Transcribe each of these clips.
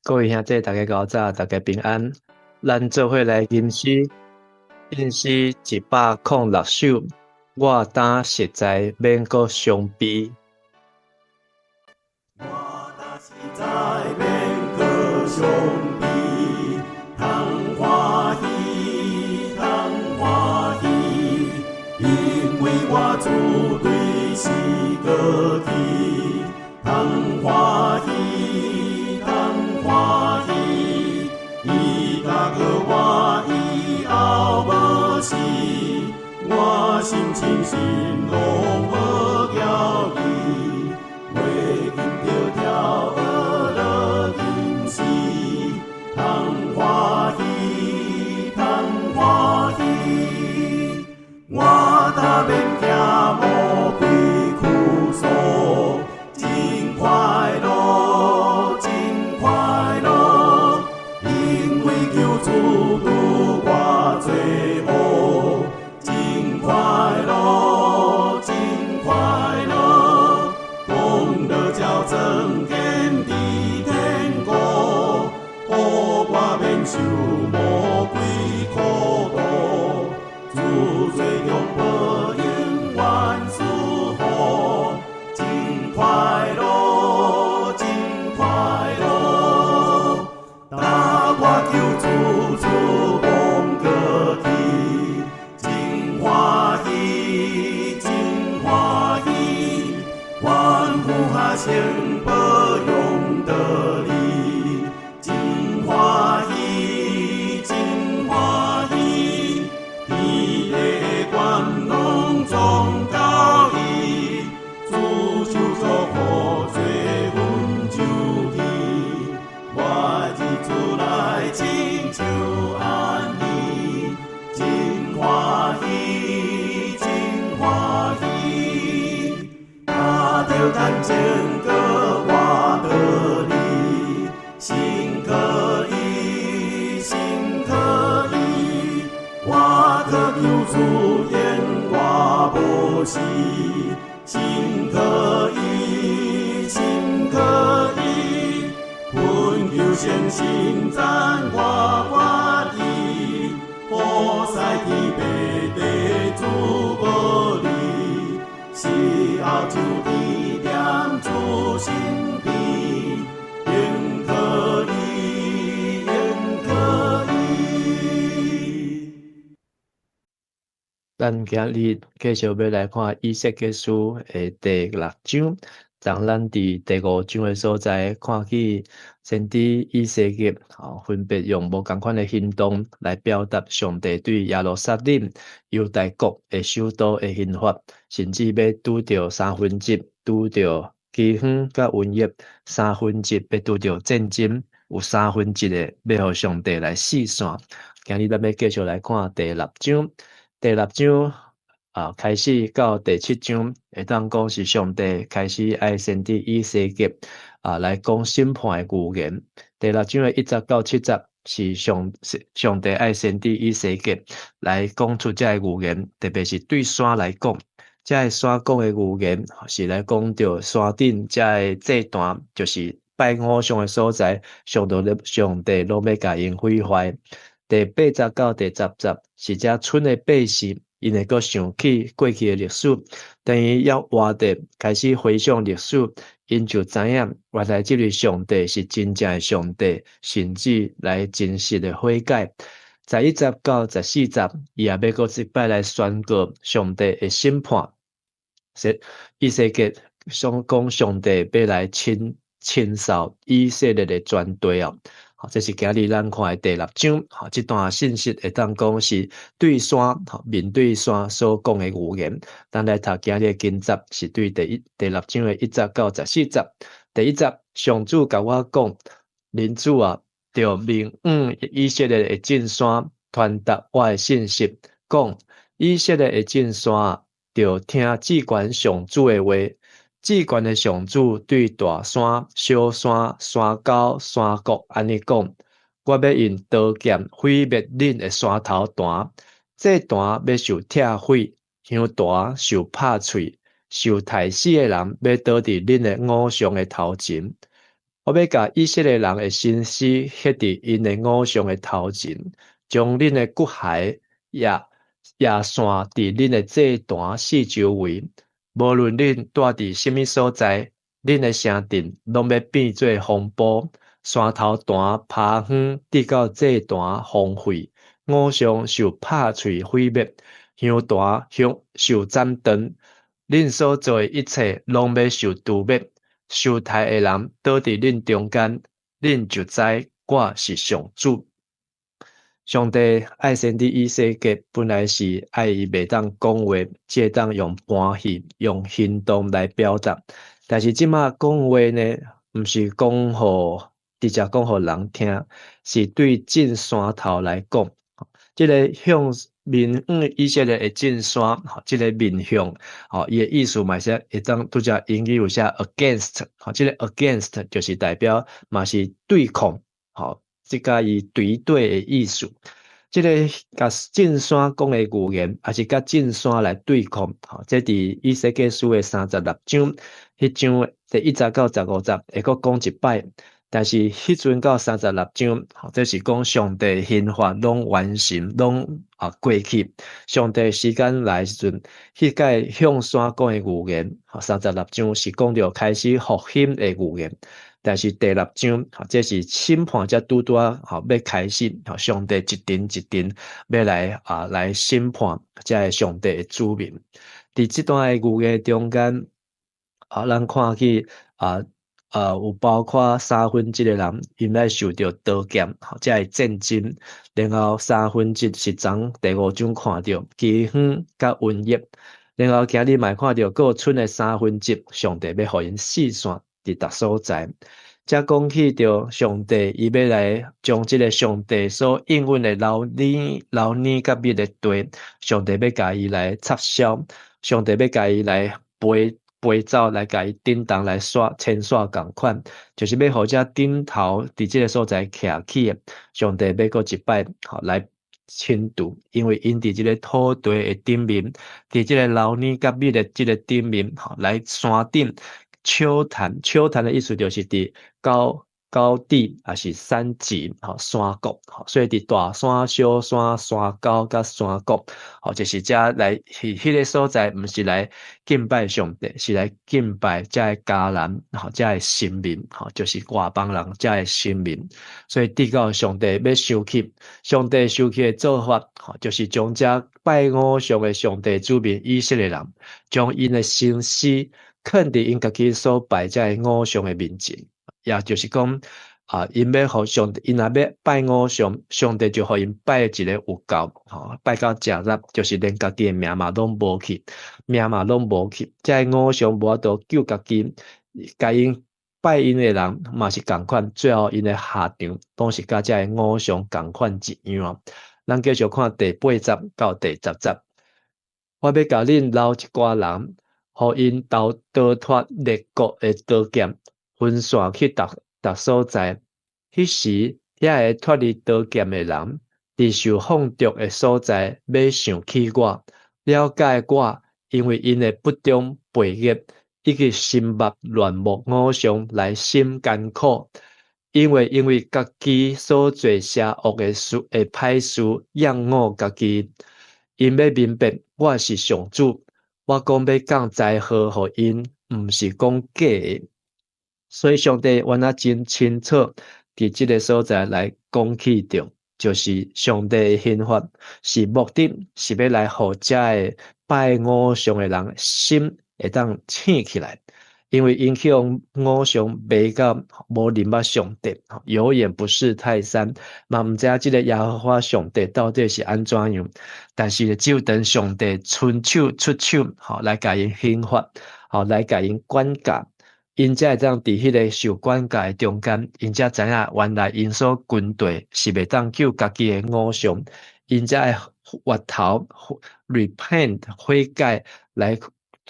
各位兄弟，大家早早，大家平安。咱做伙來吟詩，吟詩106首。我膽實在免閣傷悲。我膽實在免閣傷悲，通歡喜，通歡喜，因為我主對死過去，通歡喜，通歡喜，伊甲過我以後無死，我心情心攏無驕疑，袂緊著跳學樂吟詩，通歡喜，通歡喜，我膽免驚魔鬼箍鎖，真快樂，真快樂，因為救主拄我做王，真快樂，真快樂，功勞照莊嚴佇天國，予我免受魔鬼苦毒，主罪中報應願賜福，真快樂，真快樂，搭我救主主望過去，真歡喜，真歡喜，萬福下聖保養得利，真歡喜，真歡喜，天地權攏總交伊，主手祝福做阮酒器，我日出來親像按呢，真歡喜，真歡喜，他著感情閣活道理，心可以，心可以，我靠救主永活無死，心可以，心可以，懇求聖心讚我願意，普世天白地主無離，死後就天踮主身邊，永可以，永可以。咱今日繼續欲來看以西結書的第六章。當咱佇第五章的所在看見先知以西結，吼，分別用無仝款的行動來表達上帝對耶路撒冷、猶大國的首都的刑罰，甚至欲拄著三分之一拄著饑荒佮瘟疫，三分之一欲拄著戰爭，有三分之一的欲予上帝來四散。今日咱欲繼續來看第六章，第六章啊，開始到第七章，會當講是上帝開始愛先知以西結啊來講審判的預言。第六章的1節到7節是上帝愛先知以西結來講出這个預言，特別是對山來講，這个山講的預言是來講著山頂這个祭壇，就是拜偶像的所在，上帝攏欲共𪜶毀壞。第8節到第10節是這村的百姓，𪜶會閣想起過去的歷史，等伊猶活著開始回想歷史，𪜶就知影原來這位上帝是真正的上帝，甚至來真實的悔改。11節到14節，伊也欲閣一擺來宣告上帝的審判。以西結想講上帝欲來清掃以色列的全地哦。好，這是今日咱看的第六章。好，這段信息會當講是對山，面對山所講的預言。咱來讀今日的經節，是對第六章的1節到14節。第一節，上主共我講，人子啊，著面向以色列的眾山，傳達我的信息，講以色列的眾山，著聽至懸上主的話。至懸的上主對大山、小山、山溝、山谷按呢講：我欲用刀劍毀滅恁的山頭壇，祭壇欲受拆毀，香壇受拍碎，受刣死的人欲倒佇恁的偶像的頭前。我欲共以色列人的心思歇佇𪜶的偶像的頭前，將恁的骨骸也也散佇恁的祭壇四周圍。無論恁蹛佇啥物所在，恁的城鎮攏欲變做荒埔，山頭壇趴遠，直到祭壇荒廢，偶像受拍碎毀滅，香壇香受斬斷。恁所做的一切攏欲受誅滅，受刣的人倒佇恁中間，恁就知我是上主。上帝愛先知以西結，本來是愛伊袂當講話，只會當用盤戲、用行動來表達。但是這馬講話呢，毋是講予直接講予人聽，是對眾山頭來講。這个向面向以色列的眾山，這个面向，吼，伊的意思嘛是會當拄才英語有寫 against，吼，這个 against 就是代表嘛是對抗，吼，這佮伊敵對的意思。這个共眾山講的預言，抑是共眾山來對抗，吼，這佇以西結書的36章，彼章第1節到15節會閣講一擺。但是彼陣到三十六章，這是講上帝刑罰攏完成，攏啊過去。上帝時間來時陣，彼擺向山講的預言，三十六章是講著開始復興的預言。但是第六章，這是審判才拄拄仔吼欲開始，上帝一陣一陣欲來啊來審判這个上帝的子民。佇這段的預言中間，啊，咱看去啊。有包括三分之一的人，𪜶欲受著刀劍，這个戰爭，然後三分之一是從第五章看著饑荒佮瘟疫，然後今日嘛會看著閣有賰的三分之一，上帝欲予𪜶四散佇逐所在。才講起著上帝，伊欲來將這个上帝所應允的流奶、流奶佮蜜的地，上帝欲共伊來插銷，上帝欲共伊來飛。飛走來共伊振動來徙遷徙仝款，就是欲予這頂頭佇這个所在徛起的，上帝欲閣一擺吼來清除，因為𪜶佇這个土地的頂面，佇這个流奶佮蜜的這个頂面，吼來山頂丘壇，丘壇的意思就是佇高高地，抑是山脊，吼山谷，所以佇大山、小山、山溝佮山谷，吼就是遮來彼彼个所在，毋是來敬拜上帝，是來敬拜遮个迦南，吼遮个神明，吼就是外邦人遮个神明。所以直到上帝欲收起，上帝收起的做法，吼就是將遮拜偶像的上帝子民以色列人，將𪜶的心思囥佇𪜶家己所拜遮个偶像的面前。也就是講，啊，𪜶欲予上帝，𪜶若欲拜偶像，上帝就予𪜶拜一个有夠，吼，拜到食力，就是連家己的命嘛攏無去，命嘛攏無去。這个偶像無法度救家己，共𪜶拜𪜶的人嘛是仝款，最後𪜶的下場攏是佮這个偶像仝款一樣。咱繼續看第8節到第10節，我欲共恁留一寡人，予𪜶逃逃脫列國的刀劍。分散去逐逐所在，彼時遐个脫離刀劍的人，佇受放逐的所在，欲想起我，了解我，因為𪜶的不忠背逆，以及心目戀慕偶像來心艱苦，因為家己所做邪惡的事的歹事，厭惡家己，𪜶欲明白我是上主，我講欲降災禍予𪜶，毋是講假的。所以上帝原來真清楚，佇這个所在來講起著，就是上帝的刑罰是目的是欲來予遮个拜偶像的人心會當醒起來，因為𪜶去予偶像迷到無認捌上帝，有眼不識泰山，嘛毋知影這个耶和華上帝到底是按怎樣。但是只有等上帝伸手出手，吼來共𪜶刑罰，吼來共𪜶管教。𪜶才會當佇彼个受管教的中間，𪜶才知影原來𪜶所跟隨是袂當救家己的偶像，𪜶才會回頭 repent 悔改來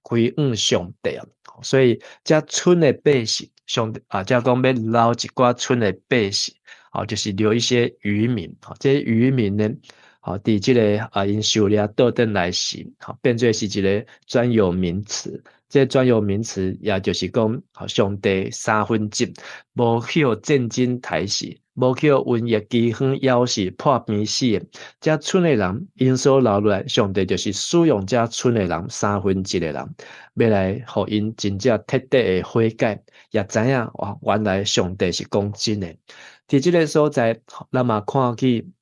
歸向上帝。所以遮賰的百姓，上帝啊，遮講欲留一寡賰的百姓，吼，就是留一些餘民。這餘民呢，吼，佇這个啊，𪜶狩獵倒轉來時，吼，變做是一个專有名詞。這專有名詞，也就是講，上帝三分之一無去予戰爭刣死，無去予瘟疫、饑荒枵死、破病死的，這賰的人，𪜶所留落來，上帝就是使用這賰的人三分之一的人，欲來予𪜶真正徹底的悔改，也知影哇，原來上帝是講真的。佇這个所在，咱嘛看見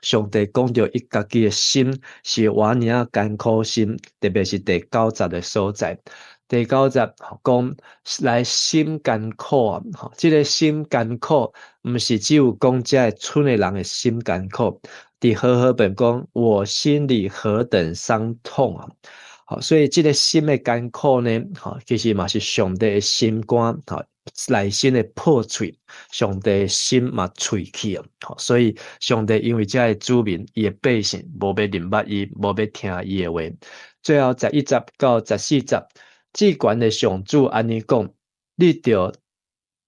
上帝講著伊家己的心是偌爾仔艱苦心，特別是第九節的所在。第九節講來心艱苦啊，這个心艱苦，毋是只有講這个賰的人的心艱苦。佇和合本講，我心裡何等傷痛啊！好，所以這个心的艱苦呢，吼，其實嘛是上帝的心肝，吼，內心的破碎，上帝的心嘛碎去啊！所以上帝因為這个子民，伊的百姓無欲認捌伊，無欲聽伊的話。最後11節到14節，至懸的上主按呢講：你著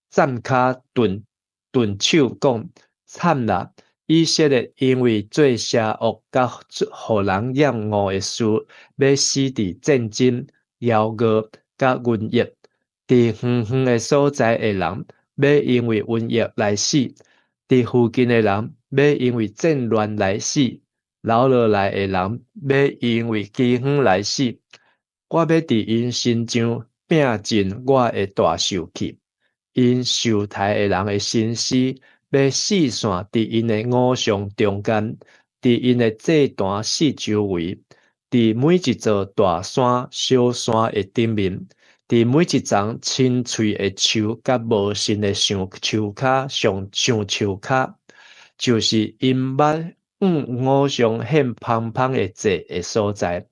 站跤頓頓手講，慘啦！以色列因為做邪惡佮予人厭惡的事，欲死佇戰爭、枵餓佮瘟疫。佇遠遠的所在的人，欲因為瘟疫來死；佇附近的人，欲因為戰亂來死；留落來的人，欲因為饑荒來死。我欲佇𪜶身上摒盡我的大受氣，𪜶受刣的人的身屍，欲四散佇𪜶的偶像中間，佇𪜶的祭壇四周圍，佇每一座大山、小山的頂面，佇每一叢青翠的樹佮無神的橡樹跤上橡樹跤，就是𪜶捌向偶像獻芳香的祭的所在。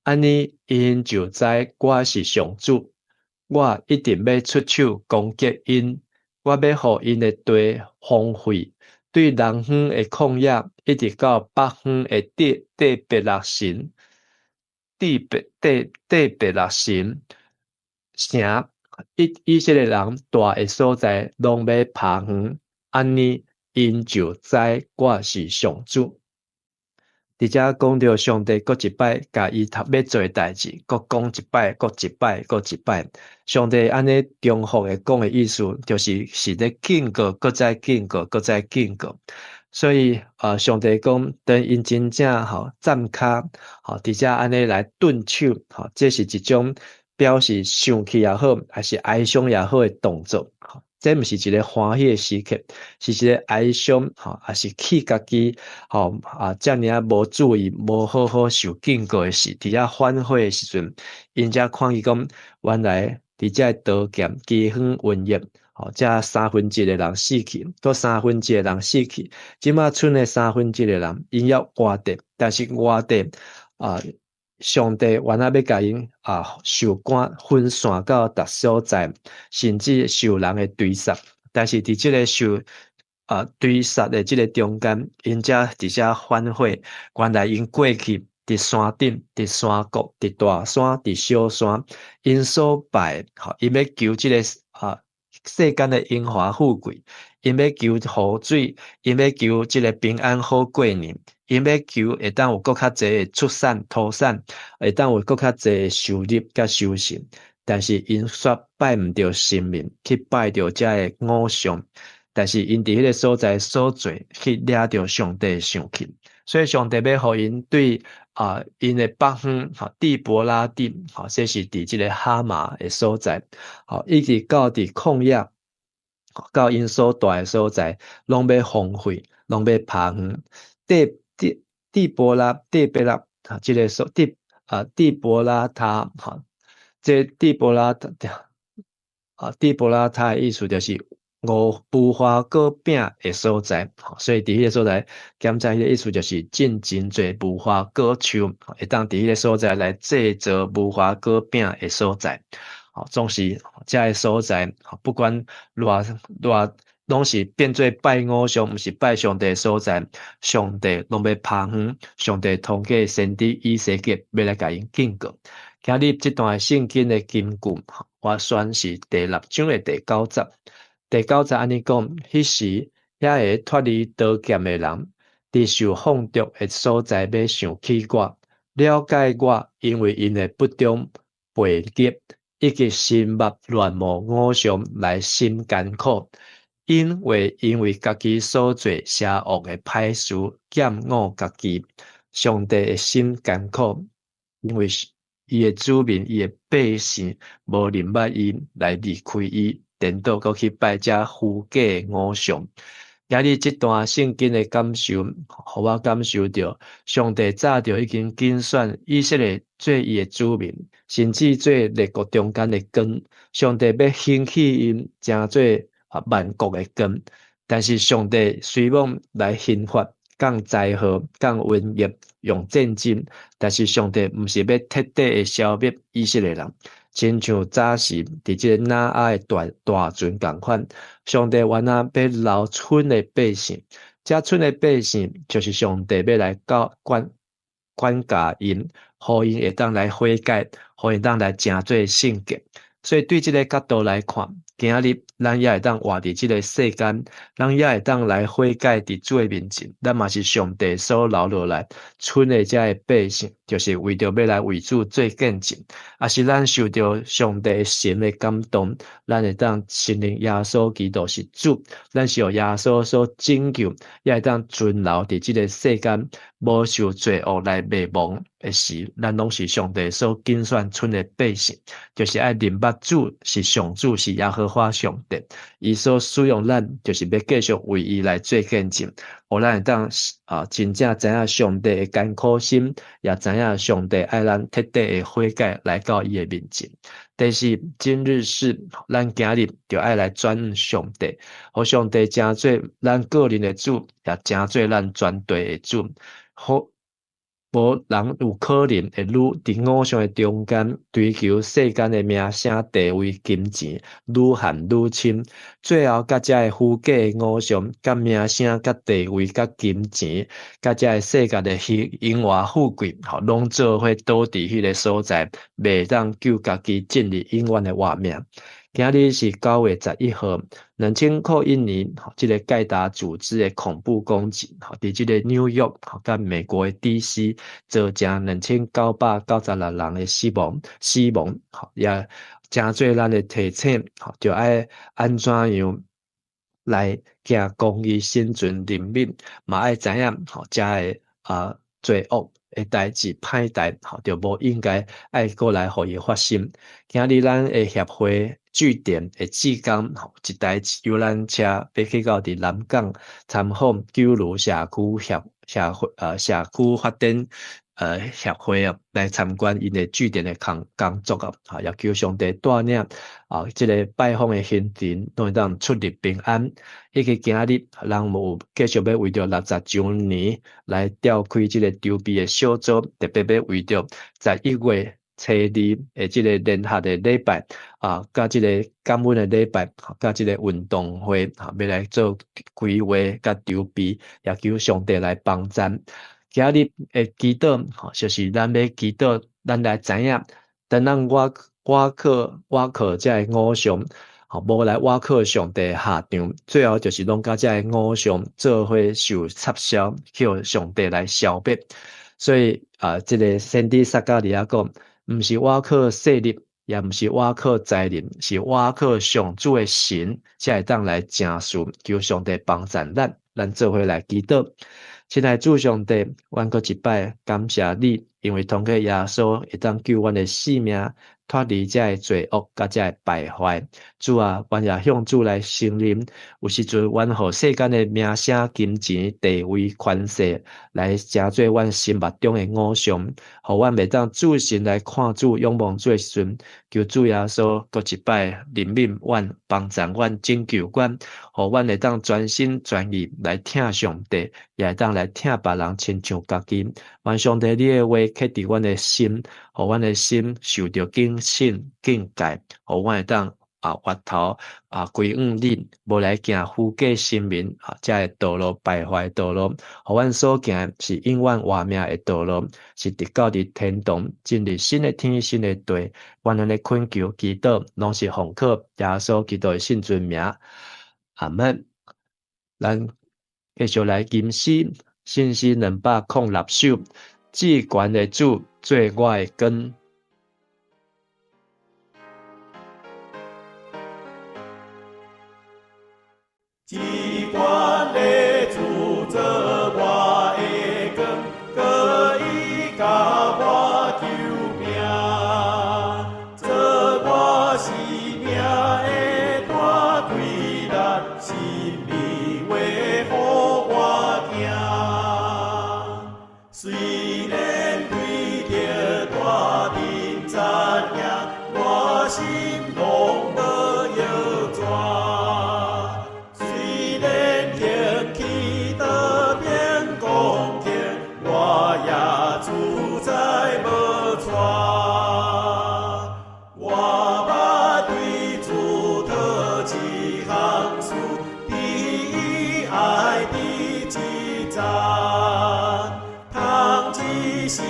按呢，𪜶就知我是上主，我一定欲出手攻擊𪜶，我欲予𪜶的地荒廢，對南方的曠野，一直到北方的底底別勒神，底別底底別勒神城，以以色列人蹛的所在，攏欲拋荒，按呢，𪜶就知我是上主。佇遮講著上帝閣一擺，共伊頭欲做的代誌，閣講一擺，閣一擺，閣一擺。上帝按呢重複的講的意思，就是是咧警告，閣再警告，閣再警告。所以，上帝講，當𪜶真正吼站跤，吼佇遮按呢來頓手，吼，這是一種表示生氣也好，還是哀傷也好的動作。這毋是一个歡喜的時刻，是一个哀傷，吼，抑是氣家己，吼啊，遮爾仔無注意，無好好受警告的時，佇遐反悔的時陣，𪜶才看見講，原來佇遮刀劍、饑荒、瘟疫，吼，這三分之一的人死去，閣三分之一的人死去，這馬賰的三分之一的人，𪜶猶活著，但是活著啊。上帝原來欲共𪜶啊受趕分散到逐所在，甚至受人的追殺。但是佇這个受啊追殺的這个中間，𪜶才佇遮反悔，原來𪜶過去佇山頂、佇山谷、佇大山、佇小山，𪜶所拜，吼，𪜶欲求這个啊世間的榮華富貴，𪜶欲求雨水，𪜶欲求這个平安好過年。𪜶欲求會當有閣較濟的出產、土產，會當有閣較濟的收入佮收成，但是𪜶煞拜毋著神明，去拜著遮个偶像，但是𪜶佇彼个所在所做，去惹著上帝生氣，所以上帝欲予𪜶對啊，𪜶的北方，吼，底伯拉地，吼，這是佇這个哈馬的所在，吼，一直到佇曠野，到𪜶所蹛的所在，攏欲荒廢，攏欲拋荒。底底底伯拉底伯拉啊，這个所底啊底伯拉他，吼，這底伯拉啊底伯拉他的意思就是無無花果餅的所在，所以佇彼个所在，檢查彼个意思就是種真濟無花果樹，會當佇彼个所在來製造無花果餅的所在。吼，總是遮个所在，不管偌偌。攏是變做拜偶像，毋是拜上帝的所在，上帝攏欲拋荒。上帝通過先知以西結欲來共𪜶警告。今日這段聖經的金句，我選是第六章的第九節。第九節按呢講，彼時遐个脫離刀劍的人，佇佇受放逐的所在欲想起我，了解我，因為𪜶的不忠背逆，以及神目戀慕偶像來心艱苦。𪜶會因為家己所做邪惡的歹事，厭惡家己。上帝的心艱苦，因為伊的子民、伊的百姓無認捌伊，來離開伊，顛倒閣去拜這虛假的偶像。今日這段聖經的感受，予我感受著，上帝早就已經揀選以色列做伊的子民，甚至做列國中間的光。上帝欲興起𪜶，成做萬國的光。但是上帝雖罔來刑罰、降災禍、降瘟疫、用戰爭，但是上帝毋是欲徹底的消滅以色列人。親像早時佇這個挪亞的大船仝款，上帝原來欲留賰的百姓，這賰的百姓就是上帝欲來教管教𪜶，予𪜶會當來悔改，予𪜶當來成做聖潔。所以對這個角度來看，今仔日咱也會當活佇這個世間，咱也會當來悔改佇主的面前，咱嘛是上帝所留落來賰的這个百姓，就是為著欲來為主做見證。抑是咱受著上帝神的感動，咱會當承認耶穌基督是主，咱是予耶穌所拯救，也會當存留佇這個世間，無受罪惡來滅亡的時，咱攏是上帝所揀選賰的百姓，就是愛認捌主是上主，是耶和華上帝，伊所使用咱，就是欲繼續為伊來做見證，予咱會當真正知影上帝的艱苦心，也知影上帝愛咱徹底的悔改來到伊的面前。第四，今日事，咱今日就愛來轉向上帝，予上帝成做咱個人的主，也成做咱全地的主。好，無人有可能會愈佇偶像的中間追求世間的名聲、地位、金錢，愈陷愈深，最後佮這个虛假的偶像、佮名聲、佮地位、佮金錢、佮這个世界的榮華富貴，吼，攏做伙倒佇彼个所在，袂當救家己進入永遠的活命。今日是9月11號，2001年，這个蓋達組織的恐怖攻擊，佇這個紐約佮美國的 DC 造成2996人的死亡，也成做咱的提醒，著愛按怎樣來行公義、心存憐憫，嘛愛知影，這个罪惡的代誌、歹代，就無應該愛閣來予伊發生。今日咱的協會據點的志工，一台遊覽車欲去到佇南港參訪九如社區協社會社區發展協會啊，來參觀𪜶的據點的工作啊，也求上帝帶領啊，這个拜訪的行程攏會當出入平安。以及今日，咱有繼續欲為著60週年來召開這個籌備的小組，特別欲為著11月初二的這个聯合的禮拜啊，佮這个感恩的禮拜，佮這個運動會，欲來做規劃佮籌備，也求上帝來幫贊。今日的祈禱，就是咱欲祈禱，咱來知影，當咱倚靠這个偶像，無來倚靠上帝下場，最後就是攏佮這个偶像做伙受插銷，去予上帝來消滅。所以啊，這个先知撒迦利亞講，毋是倚靠勢力，也毋是倚靠才能，是倚靠上主的神，才會當來成事。求上帝幫贊咱，咱做伙來祈禱。親愛主上帝，阮閣一擺感謝你，因為通過耶穌會當救阮的性命，脫離這个罪惡佮這个敗壞。主啊，阮也向主來承認，有時陣阮予世間的名聲、金錢、地位、權勢來成做阮心目中的偶像，予阮袂當注神來看主、仰望主的時陣，求主耶穌閣一擺憐憫阮、幫助阮、拯救阮，予阮會當全心全意來疼上帝，也會當來疼別人，親像家己。願上帝你的話刻佇阮的心，予阮的心受著警醒、警戒，予阮會當回頭歸向你，無來行虛假神明這个道路敗壞道路，予阮所行是永遠活命的道路，是直到佇天堂進入新的天新的地。願咱的懇求祈禱，攏是奉靠耶穌基督的聖尊名。阿門。咱繼續來吟詩。信心206首，至懸的主做我的光。至懸的主做我的光，閣伊共我救命，做我生命的大氣力，心裡話予我行。雖然對著大陣殘影，我心攏無搖轉。雖然行去倒邊光景，我也自在無掣。我捌對主討一項事，佇伊愛佇一站，通一世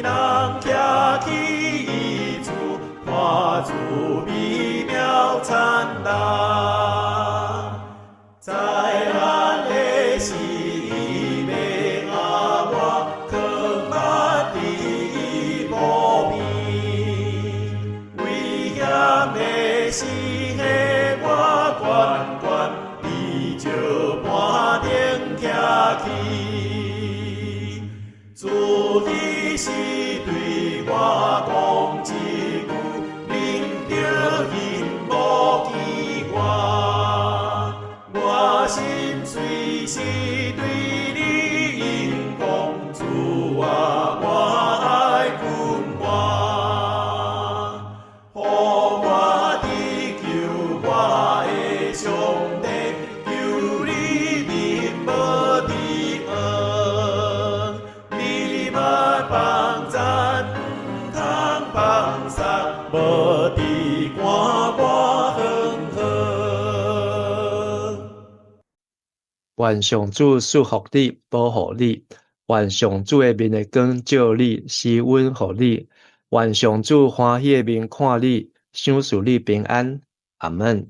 人徛起伊厝，看主美妙燦爛。災難的時，伊欲阿我囥目佇伊墓邊，危險的時，彼我懸懸佇石盤頂徛起。主彼時對我講一句，恁著興無見我。我心隨時對你應講，主啊，我愛跟我，予我佇救我的上帝，求你面無佇惡，你莫放讚，毋通放捒，無佇趕我遠遠。願上主賜福你，保護你；願上主的面的光照你，施恩予你；願上主歡喜的面看你，賞賜你平安。阿門。